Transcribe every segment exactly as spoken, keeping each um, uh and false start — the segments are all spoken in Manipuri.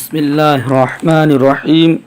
ꯕꯤꯁꯃꯤꯜꯂꯥꯍꯤꯔ ꯔꯍꯃꯥꯅꯤꯔ ꯔꯍꯤꯝ꯫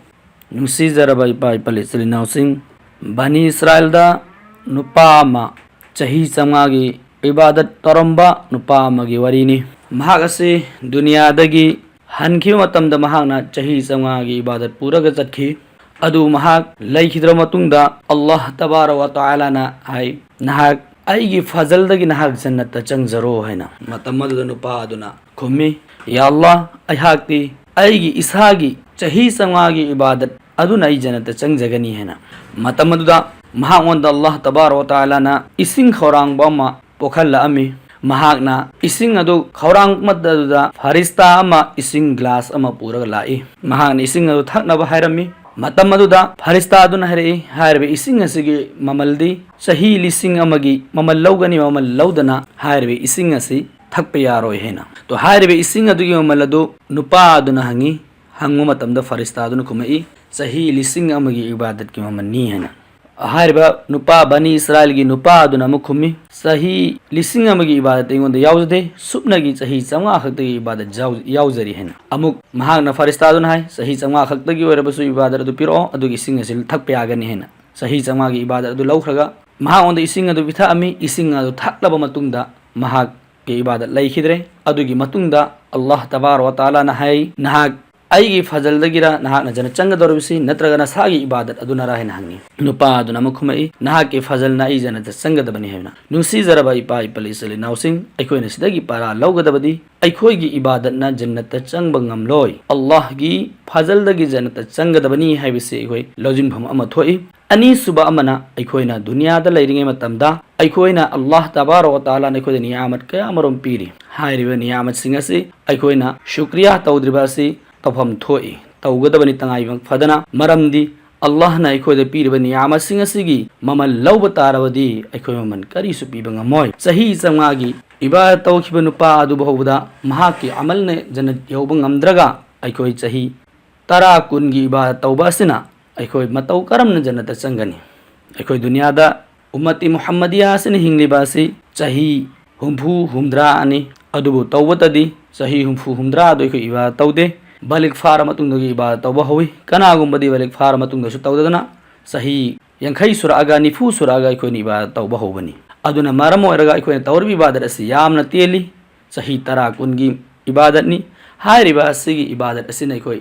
ꯅꯨꯡꯁꯤꯖꯔꯕ ꯏꯄꯥ ꯏꯄꯥ ꯏꯆꯤꯜ ꯏꯅꯥꯎꯁꯤꯡ, ꯕꯅꯤ ꯏꯁꯔꯥꯏꯜꯗ ꯅꯨꯄꯥ ꯑꯃ ꯆꯍꯤ ꯆꯥꯝꯃꯉꯥꯒꯤ ꯏꯕꯥꯗꯠ ꯇꯧꯔꯝꯕ ꯅꯨꯄꯥ ꯑꯃꯒꯤ ꯋꯥꯔꯤꯅꯤ꯫ ꯃꯍꯥꯛ ꯑꯁꯤ ꯗꯨꯅꯤꯌꯥꯗꯒꯤ ꯍꯟꯈꯤꯕ ꯃꯇꯝꯗ ꯃꯍꯥꯛꯅ ꯆꯍꯤ ꯆꯥꯝꯃꯉꯥꯒꯤ ꯏꯕꯥꯗꯠ ꯄꯨꯔꯒ ꯆꯠꯈꯤ꯫ ꯑꯗꯨ ꯃꯍꯥꯛ ꯂꯩꯈꯤꯗ꯭ꯔꯕ ꯃꯇꯨꯡꯗ, ꯑꯜꯂꯥꯍ ꯇꯕꯥꯔ ꯋꯥ ꯇꯥꯂꯥꯅ ꯍꯥꯏ, "ꯅꯍꯥꯛ ꯑꯩꯒꯤ ꯐꯖꯜꯗꯒꯤ ꯅꯍꯥꯛ ꯖꯟꯅꯠꯇ ꯆꯪꯖꯔꯣ" ꯍꯥꯏꯅ꯫ ꯃꯇꯝ ꯑꯗꯨꯗ ꯅꯨꯄꯥ ꯑꯗꯨꯅ ꯈꯨꯝꯃꯤ, "ꯌꯥ ꯑꯜꯂꯥꯍ, ꯑꯩꯍꯥꯛꯇꯤ ꯑꯩꯒꯤ ꯏꯁꯥꯒꯤ ꯆꯍꯤ ꯆꯥꯝꯃꯉꯥꯒꯤ ꯏꯕꯥꯗꯠ ꯑꯗꯨꯅ ꯑꯩ ꯖꯟꯅꯠꯇ ꯆꯪꯖꯒꯅꯤ" ꯍꯥꯏꯅ꯫ ꯃꯇꯝ ꯑꯗꯨꯗ ꯃꯍꯥꯛꯉꯣꯟꯗ ꯑꯜꯂꯥꯍ ꯇꯕꯥꯔ ꯋꯥ ꯇꯥꯂꯥꯅ ꯏꯁꯤꯡ ꯈꯧꯔꯥꯡꯕ ꯑꯃ ꯄꯣꯛꯍꯜꯂꯛꯑꯝꯃꯤ꯫ ꯃꯍꯥꯛꯅ ꯏꯁꯤꯡ ꯑꯗꯨ ꯈꯧꯔꯥꯡꯕ ꯑꯗꯨꯗ ꯐꯔꯤꯁꯇꯥ ꯑꯃ ꯏꯁꯤꯡ ꯒ꯭ꯂꯥꯁ ꯑꯃ ꯄꯨꯔꯒ ꯂꯥꯛꯏ꯫ ꯃꯍꯥꯛꯅ ꯏꯁꯤꯡ ꯑꯗꯨ ꯊꯛꯅꯕ ꯍꯥꯏꯔꯝꯃꯤ꯫ ꯃꯇꯝ ꯑꯗꯨꯗ ꯐꯔꯤꯁꯇꯥ ꯑꯗꯨꯅ ꯍꯥꯏꯔꯛꯏ, "ꯍꯥꯏꯔꯤꯕ ꯏꯁꯤꯡ ꯑꯁꯤꯒꯤ ꯃꯃꯜꯗꯤ ꯆꯍꯤ ꯂꯤꯁꯤꯡ ꯑꯃꯒꯤ ꯃꯃꯜ ꯂꯧꯒꯅꯤ, ꯃꯃꯜ ꯂꯧꯗꯅ ꯍꯥꯏꯔꯤꯕ ꯏꯁꯤꯡ ꯑꯁꯤ ꯊꯛꯄ ꯌꯥꯔꯣꯏ" ꯍꯥꯏꯅ꯫ ꯇꯣ, ꯍꯥꯏꯔꯤꯕ ꯏꯁꯤꯡ ꯑꯗꯨꯒꯤ ꯃꯃꯜ ꯑꯗꯨ ꯅꯨꯄꯥ ꯑꯗꯨꯅ ꯍꯪꯉꯤ꯫ ꯍꯪꯕ ꯃꯇꯝꯗ ꯐꯔꯤꯁꯇꯥ ꯑꯗꯨꯅ ꯈꯨꯝꯃꯛꯏ, "ꯆꯍꯤ ꯂꯤꯁꯤꯡ ꯑꯃꯒꯤ ꯏꯕꯥꯗꯠꯀꯤ ꯃꯃꯜꯅꯤ" ꯍꯥꯏꯅ꯫ ꯍꯥꯏꯔꯤꯕ ꯅꯨꯄꯥ ꯕꯅꯤ ꯏꯁꯔꯥꯏꯜꯒꯤ ꯅꯨꯄꯥ ꯑꯗꯨꯅ ꯑꯃꯨꯛ ꯈꯨꯝꯃꯤ, "ꯆꯍꯤ ꯂꯤꯁꯤꯡ ꯑꯃꯒꯤ ꯏꯕꯥꯗꯠ ꯑꯩꯉꯣꯟꯗ ꯌꯥꯎꯖꯗꯦ, ꯁꯨꯞꯅꯒꯤ ꯆꯍꯤ ꯆꯥꯝꯃꯉꯥ ꯈꯛꯇꯒꯤ ꯏꯕꯥꯗꯠ ꯌꯥꯎ-, ꯌꯥꯎꯖꯔꯤ" ꯍꯥꯏꯅ꯫ ꯑꯃꯨꯛ ꯃꯍꯥꯛꯅ ꯐꯔꯤꯁꯇꯥ ꯑꯗꯨꯅ ꯍꯥꯏ, "ꯆꯍꯤ ꯆꯥꯝꯃꯉꯥ ꯈꯛꯇꯒꯤ ꯑꯣꯏꯔꯕꯁꯨ ꯏꯕꯥꯗꯠ ꯑꯗꯨ ꯄꯤꯔꯛꯑꯣ, ꯑꯗꯨꯒꯤ ꯏꯁꯤꯡ ꯑꯁꯤ ꯊꯛꯄ ꯌꯥꯒꯅꯤ" ꯍꯥꯏꯅ꯫ ꯆꯍꯤ ꯆꯥꯝꯃꯉꯥꯒꯤ ꯏꯕꯥꯗꯠ ꯑꯗꯨ ꯂꯧꯈ꯭ꯔꯒ ꯃꯍꯥꯛꯉꯣꯟꯗ ꯏꯁꯤꯡ ꯑꯗꯨ ꯄꯤꯊꯛꯑꯝꯃꯤ꯫ ꯏꯁꯤꯡ ꯑꯗꯨ ꯊꯛꯂꯕ ꯃꯇꯨꯡꯗ ꯃꯍꯥꯛꯀꯤ ꯏꯕꯥꯗꯠ ꯂꯩꯈꯤꯗ꯭ꯔꯦ꯫ ꯑꯗꯨꯒꯤ ꯃꯇꯨꯡꯗ ꯑꯜꯂꯥꯍ ꯇꯕꯥꯔ ꯋꯥ ꯇꯥꯂꯥꯅ ꯍꯥꯏ, "ꯅꯍꯥꯛ ꯑꯩꯒꯤ ꯐꯖꯜꯗꯒꯤꯔ ꯅꯍꯥꯛꯅ ꯖꯟꯅꯠ ꯆꯪꯒꯗꯧꯔꯤꯕꯁꯤ, ꯅꯠꯇ꯭ꯔꯒ ꯅꯁꯥꯒꯤ ꯏꯕꯥꯗꯠ ꯑꯗꯨꯅꯔ?" ꯍꯥꯏꯅ ꯍꯪꯉꯤ꯫ ꯅꯨꯄꯥ ꯑꯗꯨꯅ ꯑꯃꯨꯛ ꯈꯨꯝꯃꯛꯏ, "ꯅꯍꯥꯛꯀꯤ ꯐꯖꯜꯅ ꯑꯩ ꯖꯟꯅꯠꯇ ꯆꯪꯒꯗꯕꯅꯤ" ꯍꯥꯏꯅ꯫ ꯅꯨꯡꯁꯤꯖꯔꯕ ꯏꯄꯥ ꯏꯄꯥ ꯏꯆꯤꯜ ꯏꯅꯥꯎꯁꯤꯡ, ꯑꯩꯈꯣꯏꯅ ꯁꯤꯗꯒꯤ ꯄꯔꯥ ꯂꯧꯒꯗꯕꯗꯤ ꯑꯩꯈꯣꯏꯒꯤ ꯏꯕꯥꯗꯠꯅ ꯖꯟꯅꯠꯇ ꯆꯪꯕ ꯉꯝꯂꯣꯏ꯫ ꯑꯜꯂꯥꯍꯒꯤ ꯐꯖꯜꯗꯒꯤ ꯖꯟꯅꯠꯇ ꯆꯪꯒꯗꯕꯅꯤ ꯍꯥꯏꯕꯁꯤ ꯑꯩꯈꯣꯏ ꯂꯧꯁꯤꯟꯐꯝ ꯑꯃ ꯊꯣꯛꯏ꯫ ꯑꯅꯤꯁꯨꯕ ꯑꯃꯅ, ꯑꯩꯈꯣꯏꯅ ꯗꯨꯅꯤꯌꯥꯗ ꯂꯩꯔꯤꯉꯩ ꯃꯇꯝꯗ ꯑꯩꯈꯣꯏꯅ ꯑꯜꯂꯥꯍ ꯇꯕꯥꯔ ꯋꯥ ꯇꯥꯂꯥꯅ ꯑꯩꯈꯣꯏꯗ ꯅꯤꯌꯥꯃꯠ ꯀꯌꯥ ꯑꯃꯔꯣꯝ ꯄꯤꯔꯤ꯫ ꯍꯥꯏꯔꯤꯕ ꯅꯤꯌꯥꯃꯠꯁꯤꯡ ꯑꯁꯤ ꯑꯩꯈꯣꯏꯅ ꯁꯨꯀ꯭ꯔꯤꯌꯥ ꯇꯧꯗ꯭ꯔꯤꯕ ꯑꯁꯤ ꯇꯧꯐꯝ ꯊꯣꯛꯏ, ꯇꯧꯒꯗꯕꯅꯤ ꯇꯉꯥꯏ ꯐꯗꯅ꯫ ꯃꯔꯝꯗꯤ ꯑꯜꯂꯥꯍꯅ ꯑꯩꯈꯣꯏꯗ ꯄꯤꯔꯤꯕ ꯅꯤꯌꯥꯃꯠꯁꯤꯡ ꯑꯁꯤꯒꯤ ꯃꯃꯜ ꯂꯧꯕ ꯇꯥꯔꯕꯗꯤ ꯑꯩꯈꯣꯏ ꯃꯃꯜ ꯀꯔꯤꯁꯨ ꯄꯤꯕ ꯉꯝꯃꯣꯏ꯫ ꯆꯍꯤ ꯆꯥꯝꯃꯉꯥꯒꯤ ꯏꯕꯥꯗꯠ ꯇꯧꯈꯤꯕ ꯅꯨꯄꯥ ꯑꯗꯨ ꯐꯥꯎꯕꯗ ꯃꯍꯥꯛꯀꯤ ꯑꯃꯜꯅ ꯖꯟꯅꯠ ꯌꯧꯕ ꯉꯝꯗ꯭ꯔꯒ ꯑꯩꯈꯣꯏ ꯆꯍꯤ ꯇꯔꯥ ꯀꯨꯟꯒꯤ ꯏꯕꯥꯗꯠ ꯇꯧꯕ ꯑꯁꯤꯅ ꯑꯩꯈꯣꯏ ꯃꯇꯧ ꯀꯔꯝꯅ ꯖꯟꯅꯠꯇ ꯆꯪꯒꯅꯤ? ꯑꯩꯈꯣꯏ ꯗꯨꯅꯤꯌꯥꯗ ꯎꯝꯃꯇꯤ ꯃꯨꯍꯝꯃꯗꯤꯌꯥ ꯑꯁꯤꯅ ꯍꯤꯡꯂꯤꯕ ꯑꯁꯤ ꯆꯍꯤ ꯍꯨꯝꯐꯨ ꯍꯨꯝꯗ꯭ꯔꯥ ꯑꯅꯤ꯫ ꯑꯗꯨꯕꯨ ꯇꯧꯕꯇꯗꯤ ꯆꯍꯤ ꯍꯨꯝꯐꯨ ꯍꯨꯝꯗ꯭ꯔꯥ ꯑꯗꯨ ꯑꯩꯈꯣꯏ ꯏꯕꯥꯗꯠ ꯇꯧꯗꯦ꯫ ꯕꯥꯂꯤꯒ ꯐꯥꯔ ꯃꯇꯨꯡꯗꯒꯤ ꯏꯕꯥꯗꯠ ꯇꯧꯕ ꯍꯧꯏ꯫ ꯀꯅꯥꯒꯨꯝꯕꯗꯤ ꯕꯥꯂꯤꯒ ꯐꯥꯔ ꯃꯇꯨꯡꯗꯁꯨ ꯇꯧꯗꯗꯅ ꯆꯍꯤ ꯌꯥꯡꯈꯩ ꯁꯨꯔꯛꯑꯒ, ꯅꯤꯐꯨ ꯁꯨꯔꯛꯑꯒ ꯑꯩꯈꯣꯏꯅ ꯏꯕꯥꯗꯠ ꯇꯧꯕ ꯍꯧꯕꯅꯤ꯫ ꯑꯗꯨꯅ ꯃꯔꯝ ꯑꯣꯏꯔꯒ ꯑꯩꯈꯣꯏꯅ ꯇꯧꯔꯤꯕ ꯏꯕꯥꯗꯠ ꯑꯁꯤ ꯌꯥꯝꯅ ꯇꯦꯜꯂꯤ꯫ ꯆꯍꯤ ꯇꯔꯥ ꯀꯨꯟꯒꯤ ꯏꯕꯥꯗꯠꯅꯤ꯫ ꯍꯥꯏꯔꯤꯕ ꯑꯁꯤꯒꯤ ꯏꯕꯥꯗꯠ ꯑꯁꯤꯅ ꯑꯩꯈꯣꯏ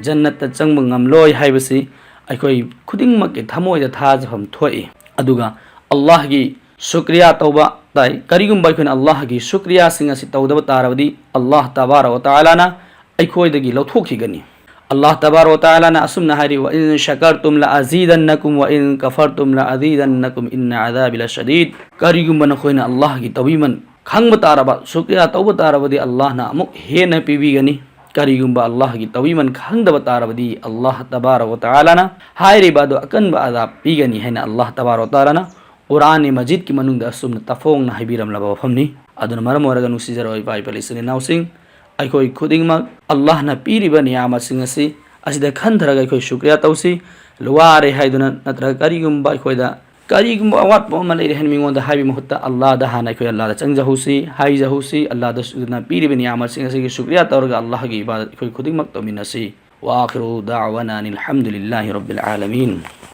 ꯖꯟꯅꯠꯇ ꯆꯪꯕ ꯉꯝꯂꯣꯏ ꯍꯥꯏꯕꯁꯤ ꯑꯩꯈꯣꯏ ꯈꯨꯗꯤꯡꯃꯛꯀꯤ ꯊꯃꯣꯏꯗ ꯊꯥꯖꯐꯝ ꯊꯣꯛꯏ꯫ ꯑꯗꯨꯒ ꯑꯜꯂꯥꯍꯒꯤ ꯁꯨꯀ꯭ꯔꯤꯌꯥ ꯇꯧꯕ ꯇꯥꯏ꯫ ꯀꯔꯤꯒꯨꯝꯕ ꯑꯩꯈꯣꯏꯅ ꯑꯜꯂꯥꯍꯒꯤ ꯁꯨꯀ꯭ꯔꯤꯌꯥꯁꯤꯡ ꯑꯁꯤ ꯇꯧꯗꯕ ꯇꯥꯔꯕꯗꯤ, ꯑꯜꯂꯥꯍ ꯇꯕꯥꯔꯛ ꯋ ꯇꯥꯂꯥꯅ ꯑꯩꯈꯣꯏꯗꯒꯤ ꯂꯧꯊꯣꯛꯈꯤꯒꯅꯤ꯫ ꯑꯜꯂꯥꯍ ꯇꯕꯥꯔꯛ ꯋ ꯇꯥꯂꯥꯅ ꯑꯁꯨꯝꯅ ꯍꯥꯏꯔꯤ, "ꯋ ꯏꯟ ꯁꯀꯔꯇꯨꯝ ꯂ ꯑꯖꯤꯗꯟꯅꯀꯨꯝ ꯋ ꯏꯟ ꯀꯐꯔꯇꯨꯝ ꯂ ꯑꯖꯤꯗꯟꯅꯀꯨꯝ ꯏꯟꯅ ꯑꯗꯥꯕꯤ ꯂ ꯁꯗꯤꯗ"꯫ ꯀꯔꯤꯒꯨꯝꯕ ꯅꯈꯣꯏꯅ ꯑꯜꯂꯥꯍꯒꯤ ꯇꯧꯕꯤꯃꯟ ꯈꯪꯕ ꯇꯥꯔꯕ, ꯁꯨꯀ꯭ꯔꯤꯌꯥ ꯇꯧꯕ ꯇꯥꯔꯕꯗꯤ, ꯑꯜꯂꯥꯍꯅ ꯑꯃꯨꯛ ꯍꯦꯟꯅ ꯄꯤꯕꯤꯒꯅꯤ꯫ ꯀꯔꯤꯒꯨꯝꯕ ꯑꯜꯂꯥꯍꯒꯤ ꯇꯧꯕꯤꯃꯟ ꯈꯪꯗꯕ ꯇꯥꯔꯕꯗꯤ, ꯑꯜꯂꯥꯍ ꯇꯕꯥꯔꯛ ꯋ ꯇꯥꯂꯥꯅ ꯍꯥꯏꯔꯤꯕ ꯑꯗꯨ ꯑꯀꯟꯕ ꯑꯗꯥꯕ ꯄꯤꯒꯅꯤ ꯍꯥꯏꯅ ꯑꯜꯂꯥꯍ ꯇꯕꯥꯔꯛ ꯋ ꯇꯥꯂꯥꯅ ꯀꯨꯔꯥꯟ-ꯏ ꯃꯖꯤꯗꯀꯤ ꯃꯅꯨꯡꯗ ꯑꯁꯨꯝꯅ ꯇꯐꯣꯡꯅ ꯍꯥꯏꯕꯤꯔꯝꯂꯕ ꯋꯥꯐꯝꯅꯤ꯫ ꯑꯗꯨꯅ ꯃꯔꯝ ꯑꯣꯏꯔꯒ, ꯅꯨꯡꯁꯤꯖꯔꯕ ꯏꯄꯥ ꯏꯄꯥ ꯏꯆꯤꯟ ꯏꯅꯥꯎꯁꯤꯡ, ꯑꯩꯈꯣꯏ ꯈꯨꯗꯤꯡꯃꯛ ꯑꯜꯂꯥꯍꯅ ꯄꯤꯔꯤꯕ ꯅꯤꯌꯥꯃꯠꯁꯤꯡ ꯑꯁꯤ, ꯑꯁꯤꯗ ꯈꯟꯊꯔꯒ ꯑꯩꯈꯣꯏ ꯁꯨꯀ꯭ꯔꯤꯌꯥ ꯇꯧꯁꯤ꯫ ꯋꯥꯔꯦ ꯍꯥꯏꯗꯨꯅ ꯅꯠꯇ꯭ꯔꯒ ꯀꯔꯤꯒꯨꯝꯕ ꯑꯩꯈꯣꯏꯗ ꯀꯔꯤꯒꯨꯝꯕ ꯑꯋꯥꯠꯄ ꯑꯃ ꯂꯩꯔꯦ ꯍꯥꯏꯅ ꯃꯤꯉꯣꯟꯗ ꯍꯥꯏꯕꯒꯤ ꯃꯍꯨꯠꯇ, ꯑꯜꯂꯥꯍꯗ ꯍꯥꯟꯅ ꯑꯩꯈꯣꯏ ꯑꯜꯂꯥꯍꯗ ꯆꯪꯖꯍꯧꯁꯤ, ꯍꯥꯏꯖꯍꯧꯁꯤ꯫ ꯑꯜꯂꯥꯍꯗ ꯁꯨ-, ꯄꯤꯔꯤꯕ ꯅꯤꯌꯥꯃꯠꯁꯤꯡ ꯑꯁꯤꯒꯤ ꯁꯨꯀ꯭ꯔꯤꯌꯥ ꯇꯧꯔꯒ ꯑꯜꯂꯥꯍꯒꯤ ꯏꯕꯥꯗꯠ ꯑꯩꯈꯣꯏ ꯈꯨꯗꯤꯡꯃꯛ ꯇꯧꯃꯤꯟꯅꯁꯤ꯫ وآخر دعوانا أن الحمد لله رب العالمين.